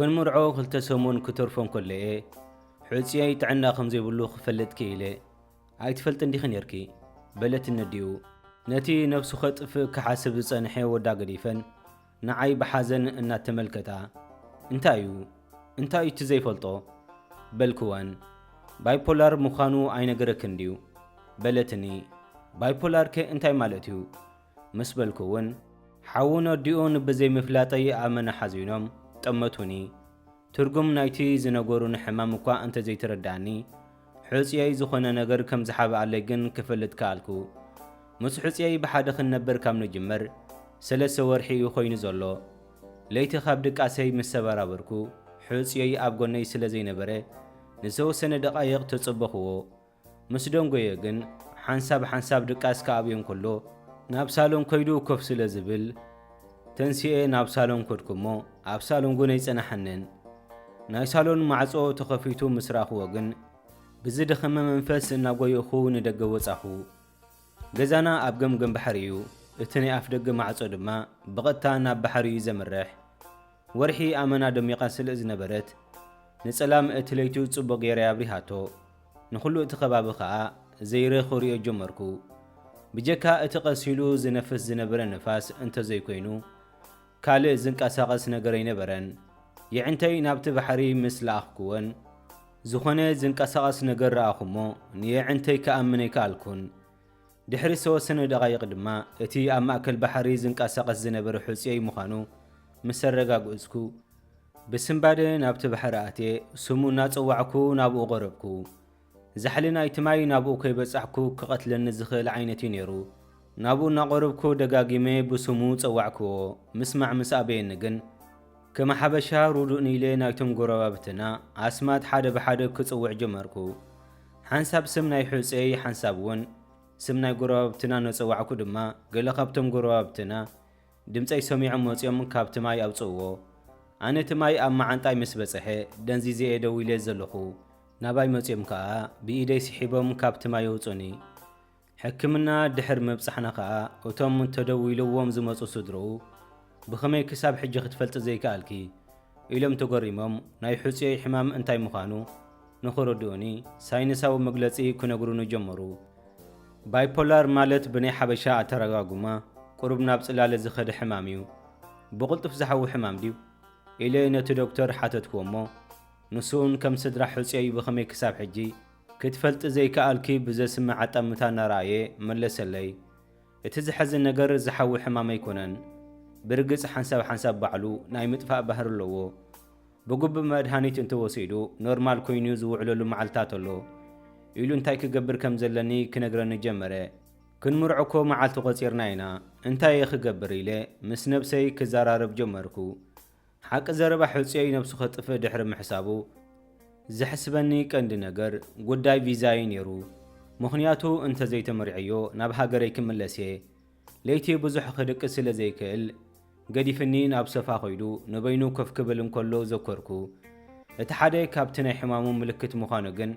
ንመርዖ ክልተ ሰሙን ክተርፎ እንከሎ እየ ሕጽየይ ጥዕና ከም ዘይብሉ ክፈልጥ ክኢለ። "ኣይትፈልጥን ዲኺ ኔርኪ?" በለትኒ ኣዲኡ። ነቲ ነብሱ ከጥፍእ ክሓስብ ዝጸንሐ ወዳ ገዲፈን ንዓይ ብሓዘን እናተመልከታ፣ "እንታይ እዩ? እንታይ እዩ እቲ ዘይፈልጦ?" በልክወን። "ባይፖላር ምዃኑ ኣይነገረክን ድዩ?" በለትኒ። "ባይፖላርከ እንታይ ማለት እዩ?" ምስ በልኩ እውን፣ ሓውን ኣዲኡን ብዘይምፍላጠይ ኣመና ሓዚኖም ጠመቱኒ። ትርጉም ናይቲ ዝነገሩኒ ሕማም እኳ እንተዘይተረድኣኒ፣ ሕጹየይ ዝኾነ ነገር ከም ዝሓብኣለይ ግን ክፈልጥ ከኣልኩ። ምስ ሕጹየይ ብሓደ ክንነብር ካብ ንጅምር ሰለስተ ወርሒ እዩ ኮይኑ ዘሎ። ለይቲ ካብ ድቃሰይ ምስ ሰበራበርኩ፣ ሕጹየይ ኣብ ጎነይ ስለ ዘይነበረ፣ ንዝተወሰነ ደቓይቕ ተጸበኽዎ። ምስ ደንጎየ ግን፣ ሓንሳብ ሓንሳብ ድቃስ ክኣብዮ እንከሎ፣ ናብ ሳሎን ከይዱ ኮፍ ስለ ዝብል፣ ተንሲኤ ናብ ሳሎን ከድኩ እሞ፣ ኣብ ሳሎን እውን ኣይጸናሓንን። ናይ ሳሎን ማዕጾ ተኸፊቱ ምስ ረኣኽዎ ግን፣ ብዝደኸመ መንፈስ እናጎየኹ ንደገ ወጻኹ። ገዛና ኣብ ገምገም ባሕሪ እዩ። እቲ ናይ ኣፍ ደገ ማዕጾ ድማ ብቐጥታ ናብ ባሕሪ እዩ ዘምርሕ። ወርሒ ኣመና ደሚቓ ስለ ዝነበረት፣ ንጸላም እቲ ለይቱ ጽቡቕ ገይረ ኣብሪሃቶ። ንኹሉ እቲ ከባቢ ኸኣ ዘይረ ክርእዮ ጀመርኩ። ብጀካ እቲ ቀስ ኢሉ ዝነፍስ ዝነበረ ንፋስ እንተዘይኮይኑ፣ ካልእ ዝንቀሳቐስ ነገር ኣይነበረን። የዕንተይ ናብቲ ባሕሪ ምስ ለኣኽኩወን፣ ዝኾነ ዝንቀሳቐስ ነገር ረኣኹ እሞ፣ ንየዕንተይ ክኣምን ኣይከኣልኩን። ድሕሪ ዝተወሰነ ደቓይቕ ድማ፣ እቲ ኣብ ማእከል ባሕሪ ዝንቀሳቐስ ዝነበረ ሕጹየይ ምዃኑ ምስ ኣረጋገጽኩ፣ ብስንባደ ናብቲ ባሕሪ ኣትየ፣ ስሙ እናጸዋዕኩ ናብኡ ቀረብኩ። ዛሕሊ ናይቲ ማይ ናብኡ ከይበጻሕኩ ክቐትለኒ ዝኽእል ዓይነት እዩ ነይሩ። ናብኡ እናቐረብኩ ደጋጊመ ብስሙ ጸዋዕክዎ። ምስማዕ ምስ ኣበየኒ ግን፣ ከም ሓበሻ ርዱእኒ ኢለ ናይቶም ጎረባብትና ኣስማት ሓደ ብሓደ ክጽውዕ ጀመርኩ። ሓንሳብ ስም ናይ ሕጹየይ፣ ሓንሳብ እውን ስም ናይ ጎረባብትና እናጸዋዕኩ ድማ፣ ገለ ካብቶም ጎረባብትና ድምጸይ ሰሚዖም መጺኦም ካብቲ ማይ ኣውጽእዎ። ኣነ እቲ ማይ ኣብ መዓንጣይ ምስ በጽሐ፣ ደንዚዘ እየ ደው ኢለ ዘለኹ። ናባይ መጺኦም ከኣ ብኢደይ ስሒቦም ካብቲ ማይ ኣውጹኒ። ሕክምና ድሕር ምብጻሕና ከኣ፣ እቶም ተደዊልዎም ዝመጹ ስድርኡ፣ "ብኸመይ ክሳብ ሕጂ ክትፈልጢ ዘይከኣልኪ?" ኢሎም ተገሪሞም፣ ናይ ሕጹየይ ሕማም እንታይ ምዃኑ ንኽረድኡኒ፣ ሳይንሳዊ መግለጺ ክነግሩኒ ጀመሩ። ባይፖላር ማለት ብናይ ሓበሻ ኣተረጋጉማ፣ ቁሩብ ናብ ጽላለ ዝኸደ ሕማም እዩ። ብቕልጡፍ ዝሓዊ ሕማም ድዩ? ኢለ ነቲ ዶክተር ሓተትክዎ እሞ፣ ንሱ እውን ከም ስድራ ሕጹየይ ብኸመይ ክሳብ ሕጂ ክትፈልጢ ዘይከኣልኪ ብዘስምዕ ኣጠምታ እናረኣየ መለሰለይ። እቲ ዘሕዝን ነገር ዝሓዊ ሕማም ኣይኮነን። ብርግጽ ሓንሳብ ሓንሳብ ባዕሉ ናይ ምጥፋእ ባህሪ ኣለዎ። ብግቡእ መድሃኒት እንተወሲዱ ኖርማል ኮይኑ ዝውዕለሉ መዓልታት ኣሎ፣ ኢሉ እንታይ ክገብር ከም ዘለኒ ክነግረኒ ጀመረ። ክንምርዖ እኮ መዓልቲ ቆጺርና ኢና፣ እንታይ እየ ክገብር? ኢለ ምስ ነብሰይ ክዘራረብ ጀመርኩ። ሓቂ ዘረባ ሕጹየይ ነብሱ ከጥፍእ ድሕሪ ምሕሳቡ፣ ዘሕስበኒ ቀንዲ ነገር ጉዳይ ቪዛ እዩ ነይሩ። ምኽንያቱ እንተዘይተመሪዐዮ ናብ ሃገረይ ክምለስ እየ። ለይቲ ብዙሕ ክድቅስ ስለ ዘይክእል፣ ገዲፍኒ ናብ ሶፋ ከይዱ ንበይኑ ኮፍ ክብል እንከሎ ዘከርኩ። እቲ ሓደ ካብቲ ናይ ሕማሙ ምልክት ምዃኑ ግን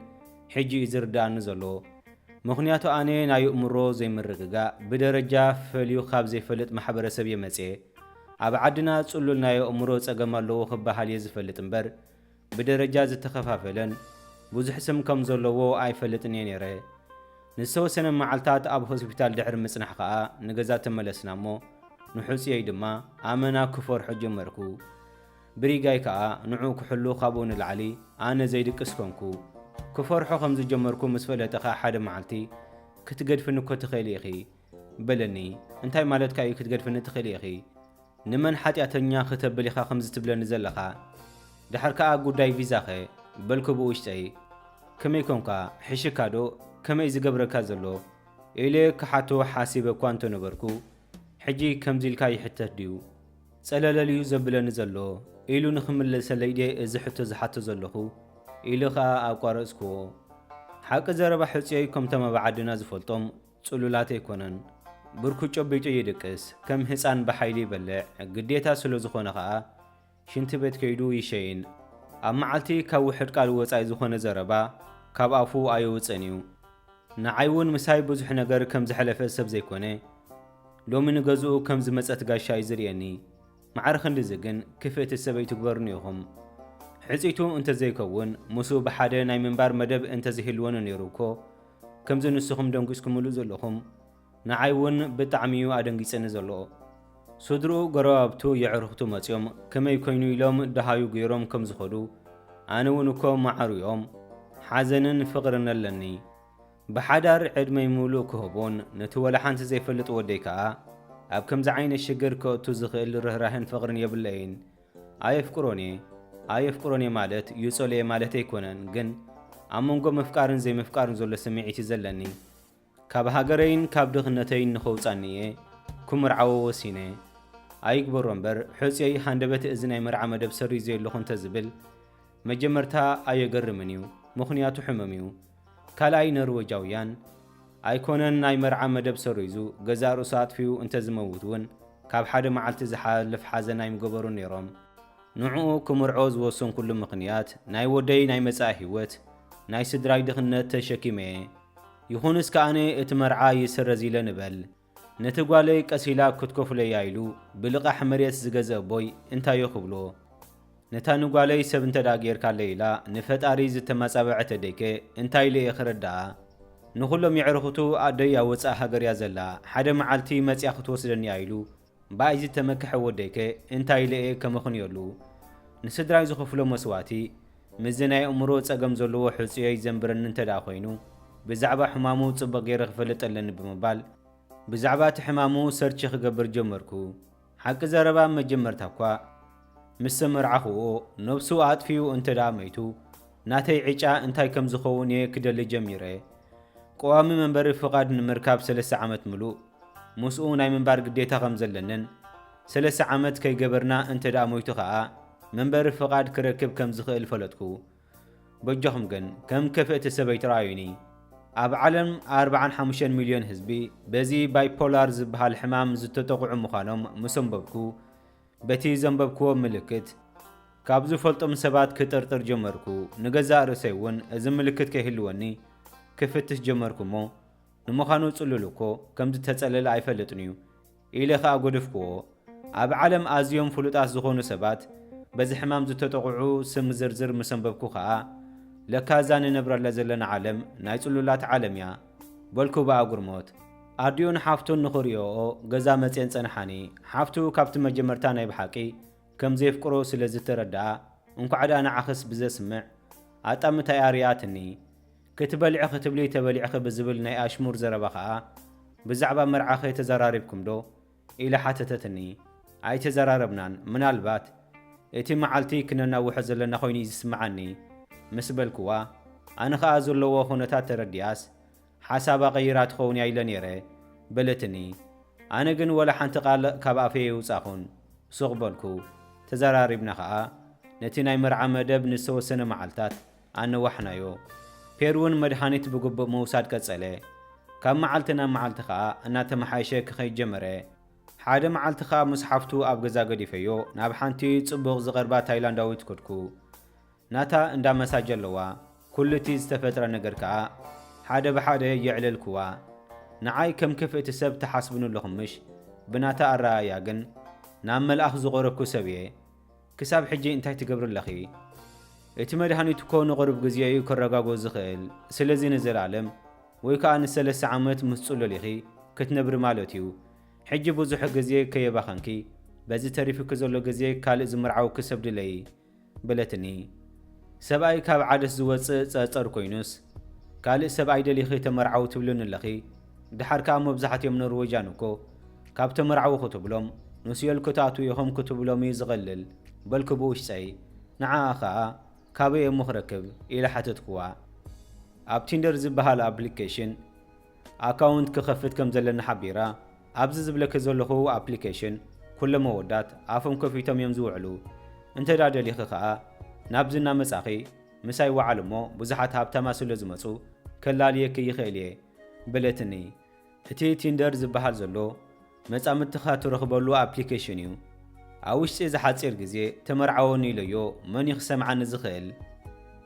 ሕጂ እዩ ዝርድኣኒ ዘሎ። ምኽንያቱ ኣነ ናይ ኣእምሮ ዘይምርግጋእ ብደረጃ ፈልዩ ካብ ዘይፈልጥ ማሕበረሰብ እየ መጽየ። ኣብ ዓድና ጽሉል ናይ ኣእምሮ ጸገም ኣለዎ ክበሃል እየ ዝፈልጥ እምበር፣ ብደረጃ ዝተኸፋፈለን ብዙሕ ስም ከም ዘለዎ ኣይፈልጥን እየ ነይረ። ንዝተወሰነ መዓልታት ኣብ ሆስፒታል ድሕሪ ምጽናሕ ከኣ ንገዛ ተመለስና እሞ፣ ንሕጹየይ ድማ ኣመና ክፈርሖ ጀመርኩ። ብሪጋይ ከኣ ንዕኡ ክሕሉ ካብኡ ንላዕሊ ኣነ ዘይድቅስ ኮንኩ። ክፈርሖ ከም ዝጀመርኩ ምስ ፈለጠ ከኣ ሓደ መዓልቲ፣ "ክትገድፍኒ እኮ ትኽእሊ ኢኺ" በለኒ። "እንታይ ማለትካ እዩ ክትገድፍኒ ትኽእሊ ኢኺ? ንመን ሓጢኣተኛ ክተብል ኢኻ ከምዚ ትብለኒ ዘለኻ? ደሓር ከኣ ጉዳይ ቪዛኸ?" በልኩ ብውሽጠይ። "ከመይ ኮንካ? ሕሽካ ዶ? ከመይ ዝገብረካ ዘሎ?" ኢለ ክሓቶ ሓሲበ እኳ እንተነበርኩ፣ "ሕጂ ከምዚ ኢልካ ይሕተት ድዩ? ጸለለል እዩ ዘብለኒ ዘሎ" ኢሉ ንኽምለሰለይ ድየ እዚ ሕቶ ዝሓቶ ዘለኹ? ኢሉ ኸኣ ኣቋረጽክዎ። ሓቂ ዘረባ ሕጹየይ ከምቶም ኣብ ዓድና ዝፈልጦም ጽሉላት ኣይኮነን። ብርኩ ጨቢጡ ይድቅስ፣ ከም ህጻን ብሓይሊ ይበልዕ፣ ግዴታ ስለ ዝኾነ ኸኣ ሽንቲ ቤት ከይዱ ይሸይን። ኣብ መዓልቲ ካብ ውሑድ ቃል ወጻኢ ዝኾነ ዘረባ ካብ ኣፉ ኣየውጽእን እዩ። ንዓይ እውን ምሳይ ብዙሕ ነገር ከም ዘሕለፈ ሰብ ዘይኮነ፣ ሎሚ ንገዝኡ ከም ዝመጸት ጋሻ እዩ ዝርእየኒ። ማዕረ ክንድዚ ግን ክፍእቲ ሰብ ኣይትግበሩኒ ኢኹም። ዕጽይቱ እንተዘይከውን፣ ምስኡ ብሓደ ናይ ምንባር መደብ እንተዘይህልወኒ ነይሩ እኮ፣ ከምዚ ንስኹም ደንጒጽኩምሉ ዘለኹም፣ ንዓይ እውን ብጣዕሚ እዩ ኣደንጊጽኒ ዘሎ። ስድርኡ፣ ጎረባብቱ፣ የዕሩኽቱ መጺኦም ከመይ ኮይኑ ኢሎም ደሃዩ ገይሮም ከም ዝኸዱ፣ ኣነ እውን እኮ መዓሩ እዮም። ሓዘንን ፍቕርን ኣለኒ። ብሓዳር ዕድመይ ምሉእ ክህቦን ነቲ ወላ ሓንቲ ዘይፈልጥ ወደይ ከኣ ኣብ ከምዚ ዓይነት ሽግር ከእቱ ዝኽእል ርህራሄን ፍቕርን የብለይን። ኣየፍቅሮን እየ፣ ኣየፍቅሮን እየ ማለት ይጸልኦ እየ ማለት ኣይኮነን፣ ግን ኣብ መንጎ ምፍቃርን ዘይምፍቃርን ዘሎ ስምዒት እዩ ዘለኒ። ካብ ሃገረይን ካብ ድኽነተይን ንኸውጻኒ እየ ክምርዓዎ ወሲነ። ኣይግበሮ እምበር፣ ሕጹየይ ሃንደበት እዚ ናይ መርዓ መደብ ሰሪዘዮ ኣለኹ እንተዝብል፣ መጀመርታ ኣየገርምን እዩ፣ ምኽንያቱ ሕመም እዩ። ካልኣይ፣ ኖርወጃውያን ኣይኮነን ናይ መርዓ መደብ ሰሪዙ፣ ገዛእ ርእሱ ኣጥፊኡ እንተዝመውት እውን፣ ካብ ሓደ መዓልቲ ዝሓልፍ ሓዘን ኣይምገበሩን ነይሮም። ንዕኡ ክምርዖ ዝወሰንኩሉ ምኽንያት፣ ናይ ወደይ ናይ መጻኢ ህይወት፣ ናይ ስድራይ ድኽነት ተሸኪመ እየ። ይኹንስ ከኣነ እቲ መርዓ ይስረዝ ኢለ ንበል። ነቲ ጓለይ ቀስ ኢላ ክትከፍሎ እያ ኢሉ ብልቓሕ መሬት ዝገዝአ ኣቦይ እንታዮ ክብሎ? ነታ ንጓለይ ሰብ እንተ ደኣ ጌርካለይ ኢላ ንፈጣሪ ዝተመጻበዐት ኣደይከ እንታይ ኢለ እየ ክረድኣ? ንኹሎም የዕርኽቱ ኣደይ ኣብ ወጻኢ ሃገር እያ ዘላ፣ ሓደ መዓልቲ መጺኣ ክትወስደኒ እያ ኢሉ ብኣይ ዝተመክሐ ወደይከ እንታይ ኢለ እየ ከመኽንየሉ? ንስድራይ ዝኸፍሎ መስዋእቲ ምስዚ ናይ ኣእምሮ ጸገም ዘለዎ ሕጹየይ ዘንብረኒ እንተ ደኣ ኮይኑ፣ ብዛዕባ ሕማሙ ጽቡቕ ገይረ ክፈልጥ ኣለኒ ብምባል፣ ብዛዕባ እቲ ሕማሙ ሰርች ክገብር ጀመርኩ። ሓቂ ዘረባ፣ መጀመርታ እኳ ምስ ተመርዓኹዎ፣ ነብሱ ኣጥፊኡ እንተ ደኣ መይቱ፣ ናተይ ዕጫ እንታይ ከም ዝኸውን እየ ክደሊ ጀሚረ። ቀዋሚ መንበሪ ፍቓድ ንምርካብ ሰለስተ ዓመት ምሉእ ምስኡ ናይ ምንባር ግዴታ ከም ዘለንን፣ ሰለስተ ዓመት ከይገበርና እንተ ደኣ ሞይቱ ኸኣ መንበሪ ፍቓድ ክረክብ ከም ዝኽእል ፈለጥኩ። በጃኹም ግን ከም ከፍእቲ ሰብ ኣይትረኣዩኒ። ኣብ ዓለም ኣርብዓን ሓሙሽተን ሚልዮን ህዝቢ በዚ ባይፖላር ዝበሃል ሕማም ዝተጠቕዑ ምዃኖም ምስ ኣንበብኩ፣ በቲ ዘንበብክዎ ምልክት ካብ ዝፈልጦም ሰባት ክጥርጥር ጀመርኩ። ንገዛእ ርእሰይ እውን እዚ ምልክት ከይህልወኒ ክፍትሽ ጀመርኩ እሞ፣ ንምዃኑ ጽሉል እኮ ከም ዝተጸለለ ኣይፈልጥን እዩ ኢለ ኸኣ ገደፍክዎ። ኣብ ዓለም ኣዝዮም ፍሉጣት ዝኾኑ ሰባት በዚ ሕማም ዝተጠቕዑ ስም ዝርዝር ምስ ኣንበብኩ ኸኣ፣ ለካ እዛ ንነብረላ ዘለና ዓለም ናይ ጽሉላት ዓለም እያ በልኩ ብኣጉርሞት። ኣዲኡን ሓፍቱን ንኽርእዮኦ ገዛ መጽየን ጸንሓኒ። ሓፍቱ ካብቲ መጀመርታ ናይ ብሓቂ ከም ዘየፍቅሮ ስለ ዝተረድኣ፣ እንኳዕ ደኣ ንዓኽስ ብዘስምዕ ኣጣምታ እያ ርእያትኒ። ክትበልዒ ክትብሊ ተበሊዕኺ ብዝብል ናይ ኣሽሙር ዘረባ ኸኣ፣ ብዛዕባ መርዓኸ ተዘራሪብኩም ዶ? ኢላ ሓተተትኒ። ኣይተዘራረብናን። ምናልባት እቲ መዓልቲ ክነናውሖ ዘለና ኮይኑ እዩ ዝስምዓኒ ምስ በልክዋ፣ ኣነ ኸኣ ዘለዎ ኩነታት ተረዲኣስ፣ ሓሳባ ቀይራ ትኸውን እያ ኢለ ነይረ በለትኒ። ኣነ ግን ወላ ሓንቲ ቃል ካብ ኣፈይ ኣይውጻኹን። ሱቕ በልኩ። ተዘራሪብና ኸኣ ነቲ ናይ መርዓ መደብ ንዝተወሰነ መዓልታት ኣነዋሕናዮ። ፔር እውን መድሃኒት ብግቡእ ምውሳድ ቀጸለ። ካብ መዓልቲ ናብ መዓልቲ ኸኣ እናተመሓየሸ ክኸይድ ጀመረ። ሓደ መዓልቲ ኸኣ ምስ ሓፍቱ ኣብ ገዛ ገዲፈዮ ናብ ሓንቲ ጽቡቕ ዝቐርባ ታይላንዳዊት ከድኩ። ናታ እንዳ መሳጅ ኣለዋ። ኩሉ እቲ ዝተፈጥረ ነገር ከኣ ሓደ ብሓደ የዕለልክዋ። ንዓይ ከም ክፍእቲ ሰብ ትሓስብኒ ኣለኹም ምሽ? ብናታ ኣረኣእያ ግን ናብ መልኣኽ ዝቐረብኩ ሰብ እየ። ክሳብ ሕጂ እንታይ ትገብሪ ኣለኺ? እቲ መድሃኒት እኮ ንቑሩብ ግዜ እዩ ክረጋጎ ዝኽእል። ስለዚ ንዘለኣለም ወይ ከኣ ንሰለስተ ዓመት ምስ ጽሉል ኢኺ ክትነብሪ ማለት እዩ። ሕጂ ብዙሕ ግዜ ከየባኸንኪ፣ በዚ ተሪፉኪ ዘሎ ግዜ ካልእ ዝምርዓውኪ ሰብ ድለዪ በለትኒ። ሰብኣይ ካብ ዓደስ ዝወጽእ ጸጸር ኮይኑስ፣ ካልእ ሰብኣይ ደሊኺ ተመርዓዊ ትብልኒ ኣለኺ። ደሓር ከኣ መብዛሕትኦም ኖርወጃን እኮ ካብ ተመርዓዊ ክትብሎም፣ ንስዮል ክትኣትዉ ኢኹም ክትብሎም እዩ ዝቐልል በልኩ ብውሽጠይ። ንዓኣ ከኣ ካበይ እሞ ክረክብ ኢለ ሓተትክዋ። ኣብ ቲንደር ዝበሃል ኣፕሊኬሽን ኣካውንት ክኸፍት ከም ዘለኒ ሓቢራ፣ ኣብዚ ዝብለኪ ዘለኹ ኣፕሊኬሽን ኩሎም ኣወዳት ኣፎም ከፊቶም እዮም ዝውዕሉ። እንተ ደኣ ደሊኺ ከኣ ናብዚ እናመጻኺ ምሳይ ወዓሊ እሞ ብዙሓት ሃብታማት ስለ ዝመጹ ከላልየኪ ይኽእል እየ በለትኒ። እቲ ቲንደር ዝበሃል ዘሎ መጻምድትኻ ትረኽበሉ ኣፕሊኬሽን እዩ። ኣብ ውሽጢ እዚ ሓጺር ግዜ ተመርዓወኒ ኢለዮ መን እዩ ክሰምዓኒ ዝኽእል?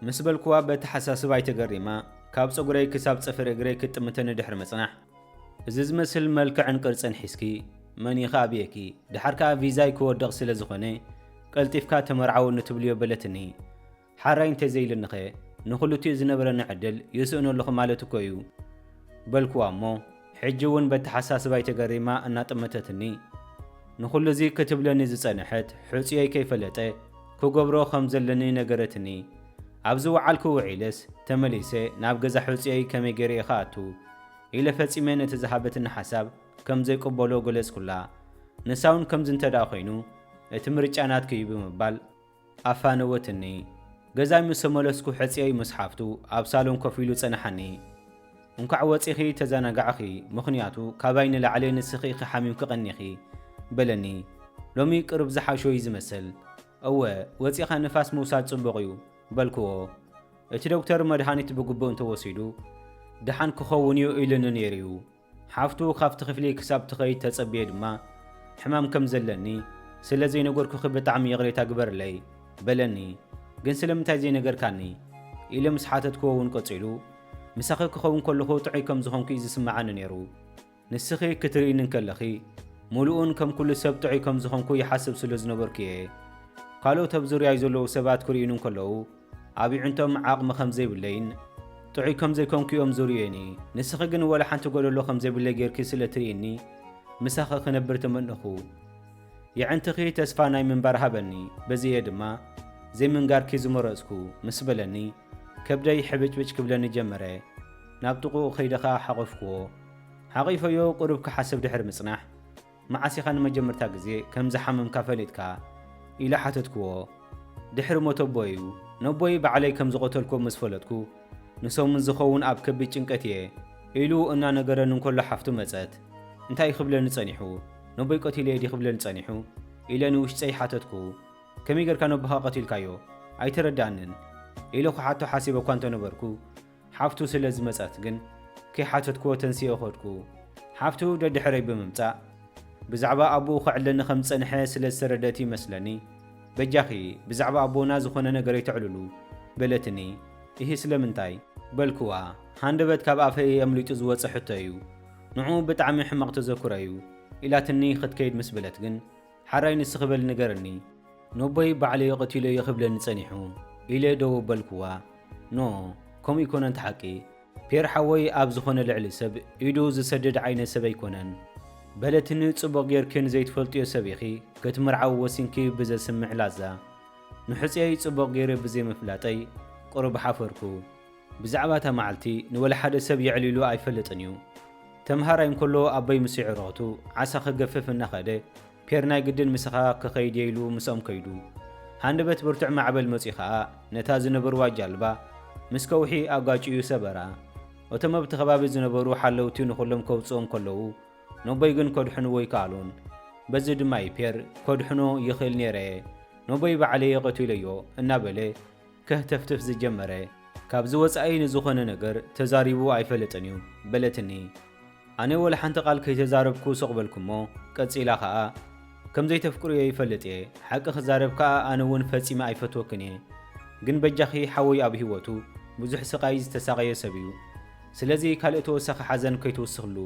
ምስ በልክዋ በተሓሳስባይ ተገሪማ ካብ ጸጉረይ ክሳብ ጽፍሪ እግረይ ክትጥምተኒ ድሕሪ ምጽናሕ፣ እዚ ዝመስል መልክዕን ቅርጽን ሒዝኪ መን እዩ ክኣብየኪ? ደሓር ከኣ ቪዛይ ክወድቕ ስለ ዝኾነ ቀልጢፍካ ተመርዓወኒ ትብልዮ በለትኒ። ሓራይ እንተዘይልንኸ ንኹሉቲኡ ዝነበረኒ ዕድል ይስእኖ ኣለኹ ማለት እኮ እዩ በልኩዋ እሞ፣ ሕጂ እውን በተሓሳስባይ ተገሪማ እናጠመተትኒ፣ ንኹሉ እዚ ክትብለኒ ዝጸንሐት ሕጹየይ ከይፈለጠ ክገብሮ ከም ዘለኒ ነገረትኒ። ኣብ ዝወዓልኩ ውዒለስ ተመሊሰ ናብ ገዛ ሕጹየይ ከመይ ገይረ ኢኻ ኣቱ ኢለ ፈጺመ ነቲ ዝሃበትኒ ሓሳብ ከም ዘይቅበሎ ገለጽኩላ። ንሳ እውን ከምዚ እንተ ደኣ ኮይኑ እቲ ምርጫ ናትኪ እዩ ብምባል ኣፋነወትኒ። ገዛይ ምስ ተመለስኩ ሕጽየይ ምስ ሓፍቱ ኣብ ሳሎን ኮፍ ኢሉ ጸንሓኒ። እንኳዕ ወጺኺ ተዘናጋዕኺ፣ ምኽንያቱ ካባይ ንላዕሊ ንስኺ ኢኺ ሓሚምኪ ቀኒኺ በለኒ። ሎሚ ቅርብ ዝሓሾ እዩ ዝመስል። እወ፣ ወጺኻ ንፋስ ምውሳድ ጽቡቕ እዩ በልክዎ። እቲ ዶክተር መድሃኒት ብግቡእ እንተወሲዱ ደሓን ክኸውን እዩ ኢሉኒ ነይሩ እዩ። ሓፍቱ ካብቲ ክፍሊ ክሳብ ትኸይድ ተጸብየ ድማ ሕማም ከም ዘለኒ ስለ ዘይነገርኩኺ ብጣዕሚ ይቕሬታ ግበርለይ በለኒ። ግን ስለምንታይ ዘይነገርካኒ? ኢለ ምስ ሓተትክዎ እውን ቀጺሉ፣ ምሳኺ ክኸውን ከለኹ ጥዑይ ከም ዝኾንኩ እዩ ዝስምዓኒ ነይሩ። ንስኺ ክትርእይኒ እንከለኺ፣ ምሉእን ከም ኩሉ ሰብ ጥዑይ ከም ዝኾንኩ ይሓስብ ስለ ዝነበርኩ እየ። ካልኦት ኣብ ዙርያይ ዘለዉ ሰባት ክርእዩኒ እንከለዉ፣ ኣብ ይዕንቶም ዓቕሚ ከም ዘይብለይን ጥዑይ ከም ዘይኮንኩ እዮም ዝርእዩኒ። ንስኺ ግን ወላ ሓንቲ ጎደሎ ከም ዘይብለይ ጌርኪ ስለ ትርእይኒ፣ ምሳኺ ክነብር ተመነኹ። የዕንትኺ ተስፋ ናይ ምንባር ሃበኒ። በዚ እየ ድማ ዘይምንጋርኪ ዝመረጽኩ ምስ በለኒ፣ ከብደይ ሕብጭብጭ ክብለኒ ጀመረ። ናብ ጥቕኡ ከይደ ኸኣ ሓቖፍክዎ። ሓቒፈዮ ቁሩብ ክሓስብ ድሕሪ ምጽናሕ፣ መዓስ ኢኻ ንመጀመርታ ግዜ ከም ዝሓመምካ ፈሊጥካ? ኢለ ሓተትክዎ። ድሕሪ ሞት ኣቦይ እዩ። ነቦይ ባዕለይ ከም ዝቐተልክዎ ምስ ፈለጥኩ፣ ንሰሙን ዝኸውን ኣብ ከቢድ ጭንቀት እየ ኢሉ እናነገረኒ እንከሎ ሓፍቱ መጸት። እንታይ እዩ ክብለኒ ጸኒሑ? ነቦይ ቀቲለዮ ድዩ ክብለኒ ጸኒሑ? ኢለ ንውሽጠይ ሓተትኩ። ከመይ ጌርካ ነቦኻ ቀቲልካዮ? ኣይተረድኣንን ኢለ ክሓቶ ሓሲበ እኳ እንተነበርኩ፣ ሓፍቱ ስለ ዝመጸት ግን ከይሓተትክዎ ተንሲኤ ከድኩ። ሓፍቱ ደድሕረይ ብምምጻእ፣ ብዛዕባ ኣቦኡ ከዕልለኒ ከም ዝጸንሐ ስለ ዝተረደት ይመስለኒ፣ በጃኺ ብዛዕባ ኣቦና ዝኾነ ነገር ኣይተዕልሉ በለትኒ። እሂ ስለምንታይ? በልክዋ። ሃንደበት ካብ ኣፈይ ኣምሊጡ ዝወጸ ሕቶ እዩ። ንዕኡ ብጣዕሚ ሕማቕ ተዘክሮ እዩ ኢላትኒ ክትከይድ ምስ በለት ግን፣ ሓራይ ንስኺ በሊ ንገርኒ፣ ነቦይ ባዕለይ ቀቲለዮ ክብለኒ ጸኒሑ ኢለ ደው በልክዋ። ኖ፣ ከምኡ ኣይኮነን እቲ ሓቂ። ፒየር ሓወይ ኣብ ዝኾነ ልዕሊ ሰብ ኢዱ ዝሰድድ ዓይነት ሰብ ኣይኮነን። በለትኒ ጽቡቕ ጌርኪ ንዘይትፈልጥዮ ሰብ ኢኺ ክትምርዓዊ ወሲንኪ ብዘስምዕ ላዛ። ንሕጽየይ ጽቡቕ ገይረ ብዘይምፍላጠይ ቁሩብ ሓፈርኩ። ብዛዕባ እታ መዓልቲ ንወላ ሓደ ሰብ የዕሊሉ ኣይፈልጥን እዩ። ተምሃራይ እንከሎ ኣቦይ ምስ የዕሩኽቱ ዓሳ ክገፍፍ እናኸደ ፒየር ናይ ግድን ምሳኻ ክኸይድ እየ ኢሉ ምስኦም ከይዱ። ሃንደበት ብርቱዕ ማዕበል መጺኡ ኸኣ ነታ ዝነበርዋ ጃልባ ምስ ከውሒ ኣጋጭዩ ሰበራ። እቶም ኣብቲ ከባቢ ዝነበሩ ሓለውቲ ንኹሎም ከውጽኦም ከለዉ፣ ነቦይ ግን ከድሕንዎ ኣይከኣሉን። በዚ ድማ እዩ ፒየር ከድሕኖ ይኽእል ነይረ። ነቦይ ባዕለየ ቀቲለዮ እናበለ ከህተፍትፍ ዝጀመረ። ካብዚ ወጻኢ ንዝኾነ ነገር ተዛሪቡ ኣይፈልጥን እዩ በለትኒ። ኣነ ወላ ሓንቲ ቃል ከይተዛረብኩ ስቕ በልኩ እሞ ቀጺላ ኸኣ፣ ከም ዘይተፍቅርዮ ይፈልጥ እየ። ሓቂ ክዛረብ ከኣ ኣነ እውን ፈጺመ ኣይፈትወክን እየ። ግን በጃኺ ሓወይ ኣብ ህይወቱ ብዙሕ ስቓይ ዝተሳቐየ ሰብ እዩ። ስለዚ ካልእ ተወሳኺ ሓዘን ከይትውስኽሉ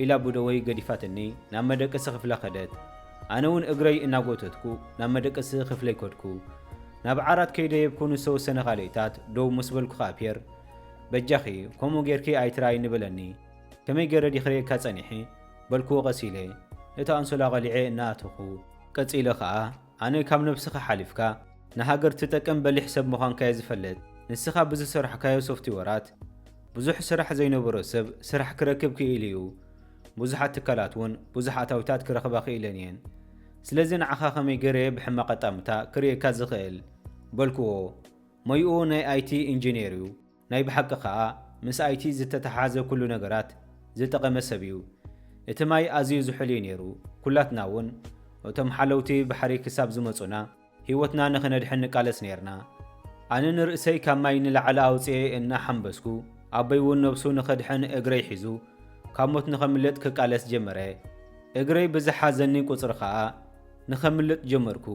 ኢላ ብደወይ ገዲፋትኒ ናብ መደቀሲ ክፍላ ከደት። ኣነ እውን እግረይ እናጎተትኩ ናብ መደቀሲ ክፍለይ ከድኩ። ናብ ዓራት ከይደየብኩ ንዝተወሰነ ካልኢታት ደው ምስ በልኩ ኸኣ ፒየር፣ በጃኺ ከምኡ ጌርኪ ኣይትርኣይኒ በለኒ። ከመይ ገይረ ድየ ክርእየካ ጸኒሐ? በልክዎ ቀስ ኢለ። ነታ ኣንሶላ ቀሊዐ እናኣተኹ። ቀጺለ ኸኣ፣ ኣነ ካብ ነብስኻ ሓሊፍካ ንሃገር ትጠቅም በሊሕ ሰብ ምዃንካ እየ ዝፈልጥ። ንስኻ ብዝሰራሕካዮ ሶፍትወራት ብዙሕ ስራሕ ዘይነበሮ ሰብ ስራሕ ክረክብ ክኢሉ እዩ። ብዙሓት ትካላት እውን ብዙሕ ኣታዊታት ክረኽባ ክኢለን እየን። ስለዚ ንዓኻ ከመይ ገይረ ብሕማቕ ኣጣምታ ክርእየካ ዝኽእል? በልክዎ። ሞይኡ ናይ ኣይቲ ኢንጂነር እዩ። ናይ ብሓቂ ኸኣ ምስ ኣይቲ ዝተተሓሓዘ ኩሉ ነገራት ዝጠቐመ ሰብ እዩ። እቲ ማይ ኣዝዩ ዝሑል እዩ ነይሩ። ኩላትና እውን እቶም ሓለውቲ ባሕሪ ክሳብ ዝመጹና ህይወትና ንኽነድሕን ንቃለስ ነይርና። ኣነ ንርእሰይ ካብ ማይ ንላዕሊ ኣውጽኤ እናሓምበስኩ፣ ኣቦይ እውን ነብሱ ንኸድሕን እግረይ ሒዙ ካብ ሞት ንኸምልጥ ክቃለስ ጀመረ። እግረይ ብዝሓዘኒ ቁጽሪ ኸኣ ንኸምልጥ ጀመርኩ።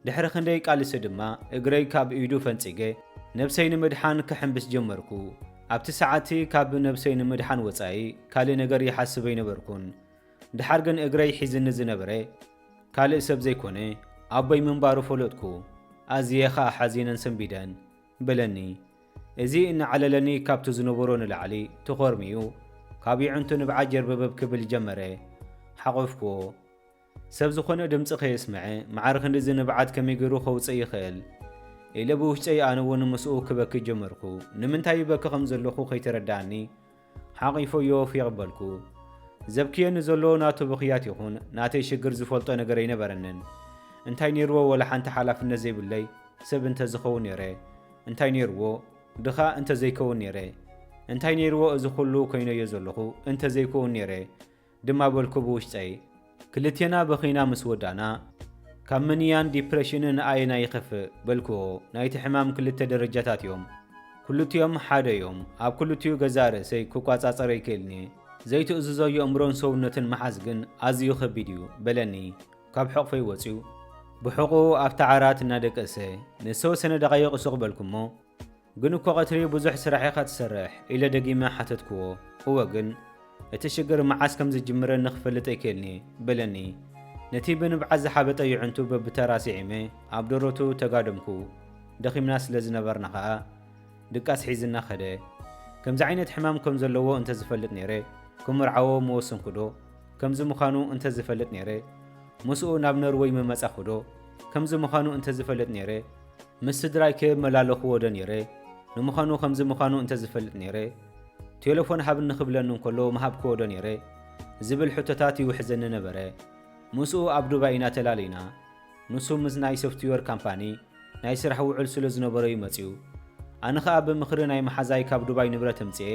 ድሕሪ ክንደይ ቃልሲ ድማ እግረይ ካብ ኢዱ ፈንጺገ ነብሰይ ንምድሓን ክሕምብስ ጀመርኩ። ኣብቲ ሰዓትቲ ካብ ነብሰይ ንምድሓን ወጻኢ ካልእ ነገር ይሓስብ ኣይነበርኩን። ድሓር ግን እግረይ ሒዝኒ ዝነበረ ካልእ ሰብ ዘይኮነ ኣቦይ ምንባሩ ፈለጥኩ። ኣዝየ ኸኣ ሓዚነን ሰንቢደን፣ በለኒ። እዚ እናዓለለኒ ካብቲ ዝነበሮ ንላዕሊ ተኾርምዩ፣ ካብ የዕንቱ ንብዓት ጀርበበብ ክብል ጀመረ። ሓቖፍክዎ። ሰብ ዝኾነ ድምጺ ከየስምዐ፣ ማዕረ ክንድዚ ንብዓት ከመይ ገይሩ ከውጽእ ይኽእል? ኢለ ብውሽጠይ ኣነ እውን ምስኡ ክበኪ ጀመርኩ። ንምንታይ ይበኪ ከም ዘለኹ ከይተረድኣኒ፣ ሓቒፈዮ ፊቕ በልኩ። ዘብክየኒ ዘሎ ናቱ ብኽያት ይኹን ናተይ ሽግር ዝፈልጦ ነገር ኣይነበረንን። እንታይ ነይርዎ ወላ ሓንቲ ሓላፍነት ዘይብለይ ሰብ እንተ ዝኸውን ነይረ? እንታይ ነይርዎ ድኻ እንተ ዘይከውን ነይረ? እንታይ ነይርዎ እዚ ኩሉ ኮይነዮ ዘለኹ እንተ ዘይከውን ነይረ? ድማ በልኩ ብውሽጠይ። ክልቴና በኺና ምስ ወዳእና፣ ካብ ምንያን ዲፕረሽንን ኣየናይ ይኸፍእ በልክዎ። ናይቲ ሕማም ክልተ ደረጃታት እዮም። ክልቲኦም ሓደ እዮም። ኣብ ክልቲኡ ገዛእ ርእሰይ ክቋጻጸር ኣይክእልን እየ። ዘይትእዝዞ የእምሮን ሰውነትን ምሓዝ ግን ኣዝዩ ከቢድ እዩ በለኒ ካብ ሕቕፈይ ወጺኡ። ብሕቑኡ ኣብቲ ዓራት እናደቀሰ፣ ንዝተወሰነ ደቓይቕ ሱቕ በልኩ እሞ፣ ግን እኮ ቀትሪ ብዙሕ ስራሕ ኢኻ ትሰርሕ ኢለ ደጊመ ሓተትክዎ። እወ ግን እቲ ሽግር መዓስ ከም ዝጅምረኒ ክፈልጥ ኣይክእልን እየ በለኒ። ነቲ ብንብዓት ዝሓበጠ የዕንቱ በብተራ ስዒመ ኣብ ደረቱ ተጋደምኩ። ደኺምና ስለ ዝነበርና ኸኣ ድቃስ ሒዝና ኸደ። ከምዚ ዓይነት ሕማም ከም ዘለዎ እንተ ዝፈልጥ ነይረ፣ ክምርዓዎ ምወሰንኩ ዶ? ከምዚ ምዃኑ እንተ ዝፈልጥ ነይረ፣ ምስኡ ናብ ኖርወይ ምመጻኹ ዶ? ከምዚ ምዃኑ እንተ ዝፈልጥ ነይረ፣ ምስ ስድራይ ከየመላለኹዎ ዶ ነይረ? ንምዃኑ ከምዚ ምዃኑ እንተ ዝፈልጥ ነይረ፣ ቴሌፎን ሃብኒ ክብለኒ እንከሎ ምሃብክዎ ዶ ነይረ? ዝብል ሕቶታት ይውሕዘኒ ነበረ። ምስኡ ኣብ ዱባይ ኢና ተላሊና። ንሱ ምስ ናይ ሶፍትዌር ካምፓኒ ናይ ስራሕ ውዕል ስለ ዝነበሮ እዩ መጺኡ። ኣነ ኸኣ ብምኽሪ ናይ መሓዛይ ካብ ዱባይ ንብረት ኣምጺኤ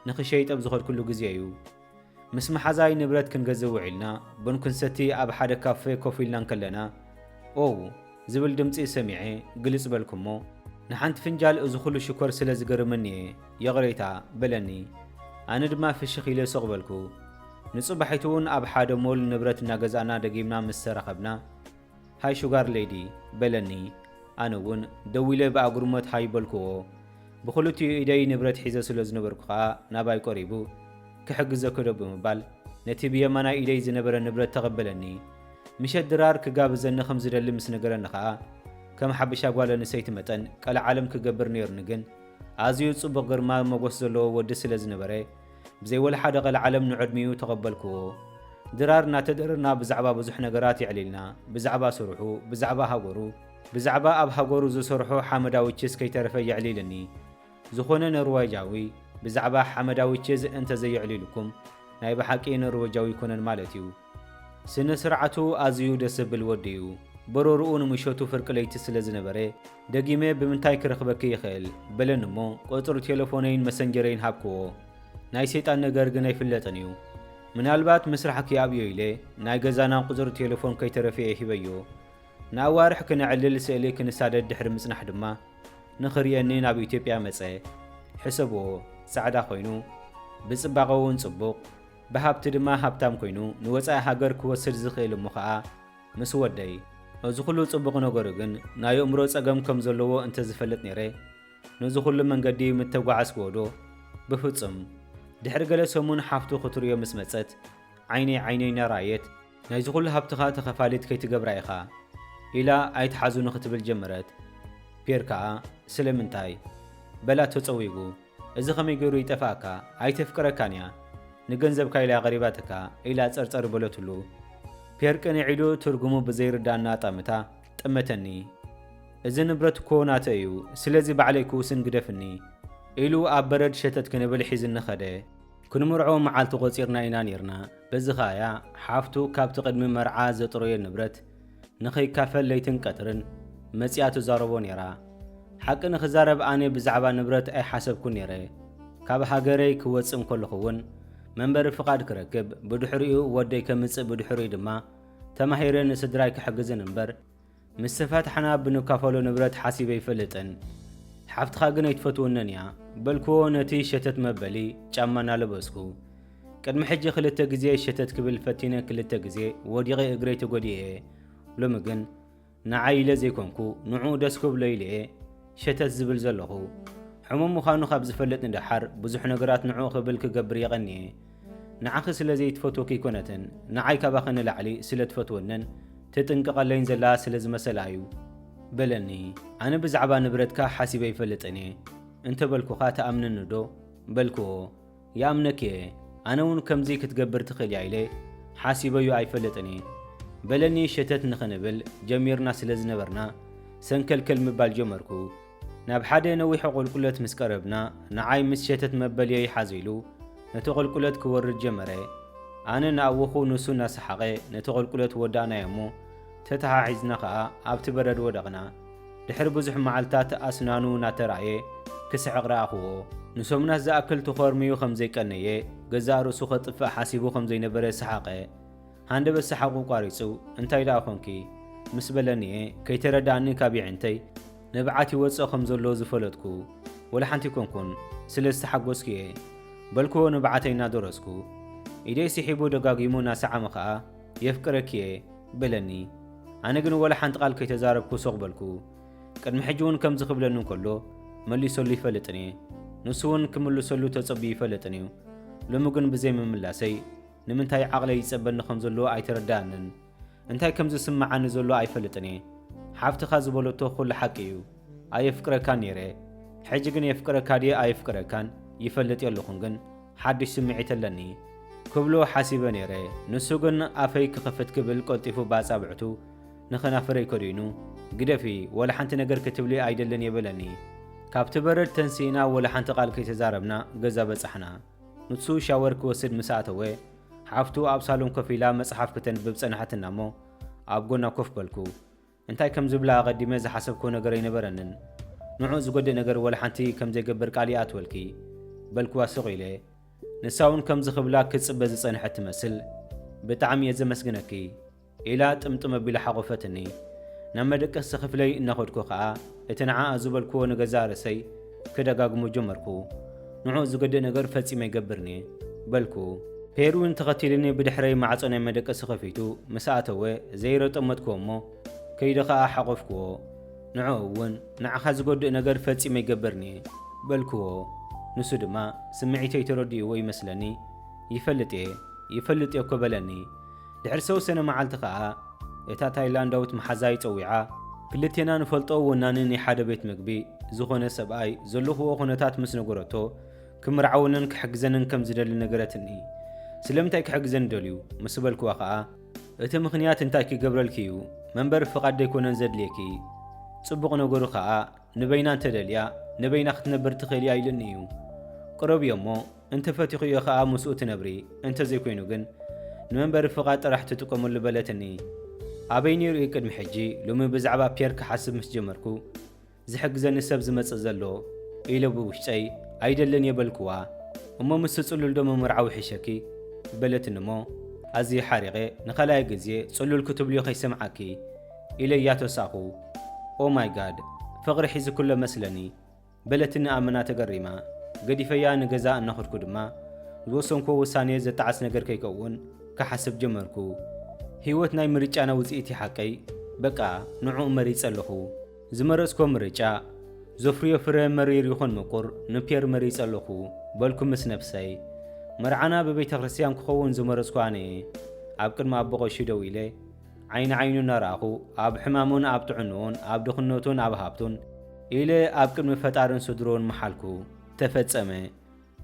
ንኽሸይጥ ኣብ ዝኸድኩሉ ግዜ እዩ። ምስ መሓዛይ ንብረት ክንገዝእ ውዒልና፣ ቡን ክንሰቲ ኣብ ሓደ ካፌ ኮፍ ኢልና እንከለና፣ ኦው ዝብል ድምጺ ሰሚዐ ግልጽ በልኩ እሞ፣ ንሓንቲ ፍንጃል እዚ ኩሉ ሽኮር ስለ ዝገርመኒ እየ፣ ይቕሬታ በለኒ። ኣነ ድማ ፍሽኽ ኢለ ስቕ በልኩ። ንጽባሒቱ እውን ኣብ ሓደ ሞል ንብረት እናገዛእና ደጊምና ምስ ተራኸብና፣ ሃይ ሹጋር ሌዲ በለኒ። ኣነ እውን ደው ኢለ ብኣግርሞት ሃይ በልክዎ። ብኽልቲኡ ኢደይ ንብረት ሒዘ ስለ ዝነበርኩ ኸኣ ናባይ ቀሪቡ፣ ክሕግዘኪ ዶ ብምባል ነቲ ብየማናይ ኢደይ ዝነበረ ንብረት ተቐበለኒ። ምሸት ድራር ክጋብዘኒ ከም ዝደሊ ምስ ነገረኒ ኸኣ፣ ከም ሓበሻ ጓል ኣንስተይቲ መጠን ቀልዓለም ክገብር ነይሩኒ፣ ግን ኣዝዩ ጽቡቕ ግርማ ሞገስ ዘለዎ ወዲ ስለ ዝነበረ፣ ብዘይ ወላ ሓደ ቀልዓለም ንዕድሚኡ ተቐበልክዎ። ድራር እናተደረርና ብዛዕባ ብዙሕ ነገራት የዕሊልና። ብዛዕባ ስርሑ፣ ብዛዕባ ሃገሩ፣ ብዛዕባ ኣብ ሃገሩ ዝሰርሖ ሓመዳዊ ቺዝ ከይተረፈ የዕሊልኒ። ዝኾነ ኖርዌጃዊ ብዛዕባ ሓመዳዊ ቺዝ እንተ ዘየዕሊሉኩም፣ ናይ ብሓቂ ኖርዌጃዊ ኣይኮነን ማለት እዩ። ስነ ስርዓቱ ኣዝዩ ደስ ዘብል ወዲ እዩ። በረርኡ ንምሸቱ ፍርቂ ለይቲ ስለ ዝነበረ፣ ደጊመ ብምንታይ ክረኽበኪ ይኽእል? በለኒ እሞ፣ ቁጽሪ ቴሌፎነይን መሰንጀረይን ሃብክዎ። ናይ ሰይጣን ነገር ግን ኣይፍለጥን እዩ። ምናልባት ምስራሕኪ ኣብዮ ኢለ፣ ናይ ገዛና ቁጽሪ ቴሌፎን ከይተረፈ እየ ሂበዮ። ንኣዋርሕ ክነዕልል ስእሊ ክንሳደድ ድሕሪ ምጽናሕ ድማ፣ ንኽርእየኒ ናብ ኢትዮጵያ መጸ። ሕሰብዎ፣ ጻዕዳ ኮይኑ፣ ብጽባቐ እውን ጽቡቕ፣ ብሃብቲ ድማ ሃብታም ኮይኑ፣ ንወጻኢ ሃገር ክወስድ ዝኽእል እሞ ኸኣ ምስ ወደይ። እዚ ኩሉ ጽቡቕ ነገሩ ግን፣ ናይ ኣእምሮ ጸገም ከም ዘለዎ እንተ ዝፈልጥ ነይረ፣ ነዚ ኩሉ መንገዲ ምተጓዓዝክዎ ዶ? ብፍጹም። ድሕሪ ገለ ሰሙን ሓፍቱ ክትርእዮ ምስ መጸት፣ ዓይነይ ዓይነይ እናረኣየት፣ ናይዚ ኩሉ ሃብትኻ ተኸፋሊት ከይትገብራ ኢኻ፣ ኢላ ኣይትሓዙኒ ክትብል ጀመረት። ፒየር ከኣ፣ ስለምንታይ? በላ ተጸዊጉ። እዚ ከመይ ገይሩ ይጠፍኣካ? ኣይተፍቅረካን እያ። ንገንዘብካ ኢላ ቀሪባትካ፣ ኢላ ጸርጸር በለትሉ። ፒየር ቅንዕ ኢሉ ትርጉሙ ብዘይርዳእና ኣጣምታ ጠመተኒ። እዚ ንብረት እኮ ናተይ እዩ፣ ስለዚ ባዕለይ ክውስን ግደፍኒ፣ ኢሉ ኣብ በረድ ሸተት ክንብል ሒዝኒ ኸደ። ክንምርዖ መዓልቲ ቆጺርና ኢና ኔርና። በዚ ኸኣ እያ ሓፍቱ ካብቲ ቅድሚ መርዓ ዘጥረዮ ንብረት ንኸይካፈል ለይትን ቀትርን መጺኣ ትዛረቦ ኔራ። ሓቂ ንኽዛረብ ኣነ ብዛዕባ ንብረት ኣይሓሰብኩን ኔረ። ካብ ሃገረይ ክወጽእ እንከለኹ እውን መንበሪ ፍቓድ ክረክብ፣ ብድሕሪኡ ወደይ ከምጽእ፣ ብድሕሪኡ ድማ ተማሂረ ንስድራይ ክሕግዝን እምበር፣ ምስ ተፋታሕና ብንካፈሎ ንብረት ሓሲበ ኣይፈልጥን። ሓፍትኻ ግን ኣይትፈትወንን እያ በልክዎ ነቲ ሸተት መበሊ ጫማ እናለበስኩ። ቅድሚ ሕጂ ክልተ ግዜ ሸተት ክብል ፈቲነ ክልተ ግዜ ወዲቐ እግረይ ተጎዲኤ እየ። ሎሚ ግን ንዓይ ኢለ ዘይኮንኩ ንዕኡ ደስ ክብሎ ኢለ እየ ሸተት ዝብል ዘለኹ። ሕሙም ምዃኑ ካብ ዝፈልጥ ንደሓር ብዙሕ ነገራት ንዕኡ ክብል ክገብር የቐንየ። ንዓኺ ስለ ዘይትፈትወኪ ኣይኮነትን፣ ንዓይ ካባኺ ንላዕሊ ስለ ትፈትወንን ትጥንቀቐለይን ዘላ ስለ ዝመሰላ እዩ። በለኒ። ኣነ ብዛዕባ ንብረትካ ሓሲበ ኣይፈልጥን እየ እንተበልኩኻ ትኣምነኒ ዶ? በልክዎ። ይኣምነኪ እየ፣ ኣነ እውን ከምዚ ክትገብር ትኽእል እያ ኢለ ሓሲበዮ ኣይፈልጥን እየ በለኒ። ሸተት ንኽንብል ጀሚርና ስለ ዝነበርና ሰንከልከል ምባል ጀመርኩ። ናብ ሓደ ነዊሕ ቁልቁለት ምስ ቀረብና ንዓይ ምስ ሸተት መበልየይ ሓዚሉ ነቲ ቁልቁለት ክወርድ ጀመረ። ኣነ እናኣወኹ ንሱ እናሰሓቐ ነቲ ቁልቁለት ወዳእናዮ እሞ ተተሓሒዝና ኸኣ ኣብቲ በረድ ወደቕና። ድሕሪ ብዙሕ መዓልታት ኣስናኑ እናተራእየ ክስሕቕ ረኣኽዎ። ንሰሙናት ዝኣክል ተኾርምዩ ከም ዘይቀነየ፣ ገዛእ ርእሱ ከጥፍእ ሓሲቡ ከም ዘይነበረ ሰሓቐ። ሃንደበት ሰሓቑ ቋሪጹ፣ "እንታይ ደኣ ኾንኪ?" ምስ በለኒ'የ ከይተረድኣኒ ካብ የዒንተይ ንብዓት ይወጽእ ከም ዘሎ ዝፈለጥኩ። ወላ ሓንቲ ኣይኮንኩን ስለ ዝተሓጎስኩ'የ በልክዎ ንብዓተይ እናደረስኩ። ኢደይ ስሒቡ ደጋጊሙ እናሰዓመ ኸኣ፣ "የፍቅረኪ'የ" በለኒ። ኣነ ግን ወላ ሓንቲ ቃል ከይተዛረብኩ ሱቕ በልኩ። ቅድሚ ሕጂ እውን ከምዚ ክብለኒ እንከሎ መሊሰሉ ኣይፈልጥን'የ። ንሱ እውን ክምልሰሉ ተጸብዩ ኣይፈልጥን'ዩ። ሎሚ ግን ብዘይ ምምላሰይ ንምንታይ ዓቕለይ ይጸበኒ ከም ዘሎ ኣይተረድኣንን። እንታይ ከም ዝስምዓኒ ዘሎ ኣይፈልጥን'የ። ሓፍትኻ ዝበለቶ ኩሉ ሓቂ እዩ። ኣየፍቅረካን ነይረ። ሕጂ ግን የፍቅረካ ድየ ኣየፍቅረካን ይፈልጥ የለኹን፣ ግን ሓድሽ ስምዒት ኣለኒ ክብሎ ሓሲበ ነይረ። ንሱ ግን ኣፈይ ክኸፍት ክብል ቀልጢፉ ብኣጻብዕቱ ንኸናፍረይ ከዲኑ፣ "ግደፊ፣ ወላ ሓንቲ ነገር ክትብሊ ኣይደልን እየ" በለኒ። ካብቲ በረድ ተንሲእና ወላ ሓንቲ ቃል ከይተዛረብና ገዛ በጻሕና። ንሱ ሻወር ክወስድ ምስ ኣተወ፣ ሓፍቱ ኣብ ሳሎን ኮፍ ኢላ መጽሓፍ ክተንብብ ጸናሓትና እሞ፣ ኣብ ጎና ኮፍ በልኩ። እንታይ ከም ዝብላ ኣቐዲመ ዝሓሰብክዎ ነገር ኣይነበረንን። ንዕኡ ዝጎድእ ነገር ወላ ሓንቲ ከም ዘይገብር ቃል ይኣትወልኪ፣ በልክዋ ስቕ ኢለ። ንሳ እውን ከምዚ ክብላ ክትጽበ ዝጸንሐት ትመስል። "ብጣዕሚ እየ ዘመስግነኪ" ኢላ ጥምጥም ኣቢላ ሓቖፈትኒ። ናብ መደቀሲ ክፍለይ እናኸድኩ ኸኣ፣ እቲ ንዓኣ ዝበልክዎ ንገዛእ ርእሰይ ክደጋግሞ ጀመርኩ። ንዕኡ ዝጎድእ ነገር ፈጺመ ኣይገብርን'የ በልኩ። ፔሩን ተኸቲልኒ ብድሕረይ ማዕጾ ናይ መደቀሲ ከፊቱ ምስ ኣተወ ዘይረጠመጥክዎ እሞ ከይደ ኸኣ ሓቖፍክዎ። ንዕኡ እውን ንዓኻ ዝጎድእ ነገር ፈጺመ ኣይገብርን'የ በልክዎ። ንሱ ድማ ስምዒተይ ተረዲእዎ ይመስለኒ። "ይፈልጥ እየ፣ ይፈልጥ እየ እኮ" በለኒ። ድሕሪ ዝተወሰነ መዓልቲ ኸኣ እታ ታይላንዳዊት መሓዛይ ጸዊዓ፣ ክልቴና ንፈልጦ ወናኒ ናይ ሓደ ቤት መግቢ ዝኾነ ሰብኣይ ዘለኽዎ ኩነታት ምስ ነገረቶ፣ ክምርዓወንን ክሕግዘንን ከም ዝደሊ ነገረትኒ። "ስለምንታይ ክሕግዘኒ ደልዩ?" ምስ በልክዋ ኸኣ፣ "እቲ ምኽንያት እንታይ ክገብረልኪ እዩ? መንበሪ ፍቓድ ደይኮነን ዘድልየኪ? ጽቡቕ ነገሩ ኸኣ ንበይና እንተደልያ ንበይና ክትነብር ትኽእል እያ" ኢሉኒ እዩ። "ቅረብዮ እሞ እንተፈቲኽዮ ኸኣ ምስኡ ትነብሪ፣ እንተዘይኮይኑ ግን ንመንበሪ ፍቓድ ጥራሕ ትጥቀመሉ" በለትኒ። ኣበይ ነይሩ እዩ ቅድሚ ሕጂ ሎሚ ብዛዕባ ፒየር ክሓስብ ምስ ጀመርኩ፣ "ዝሕግዘኒ ሰብ ዝመጽእ ዘሎ" ኢለ ብውሽጠይ ኣይደልን እየ በልክዋ። "እሞ ምስ ጽሉል ዶ ምምርዓው ይሕሸኪ?" በለትኒ እሞ ኣዝየ ሓሪቐ ንኻልኣይ ግዜ "ጽሉል ክትብልዮ ከይሰምዓኪ" ኢለ እያ ተሳኹ። "ኦ ማይ ጋድ፣ ፍቕሪ ሒዙ ኩሎ መስለኒ" በለትኒ ኣመና ተገሪማ። ገዲፈያ ንገዛ እናኸድኩ ድማ ዝወሰንክዎ ውሳኔ ዘጣዕስ ነገር ከይከውን ክሓስብ ጀመርኩ። ህይወት ናይ ምርጫና ውጽኢት እዩ ሓቀይ። በቃ ንዕኡ መሪጸ ኣለኹ። ዝመረጽክዎ ምርጫ ዘፍርዮ ፍረ መሪር ይኹን ምቁር ንፒየር መሪጸ ኣለኹ በልኩ ምስ ነብሰይ። መርዓና ብቤተ ክርስቲያን ክኸውን ዝመረጽኩ ኣነ እየ። ኣብ ቅድሚ ኣቦ ቀሺ ደው ኢለ ዓይኒ ዓይኑ እናረኣኹ፣ ኣብ ሕማሙን ኣብ ጥዕንኡን፣ ኣብ ድኽነቱን ኣብ ሃብቱን ኢለ ኣብ ቅድሚ ፈጣርን ስድርኡን መሓልኩ። ተፈጸመ።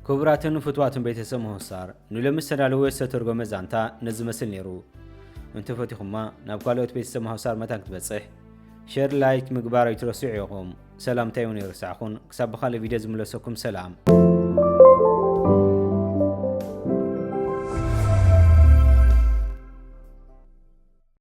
ክቡራትን ፍቱዋትን ቤተሰብ መሆሳር፣ ንሎሚ ዝተዳለወ ዝተተርጎመ ዛንታ ነዚ መስል ነይሩ። እንተፈቲኹማ ናብ ካልኦት ቤተሰብ መሆሳር መታን ክትበጽሕ ሸር፣ ላይክ ምግባር ኣይትረስዑ ኢኹም። ሰላምታይ እውን ኣይረሳዕኹን። ክሳብ ብኻልእ ቪድዮ ዝምለሰኩም ሰላም።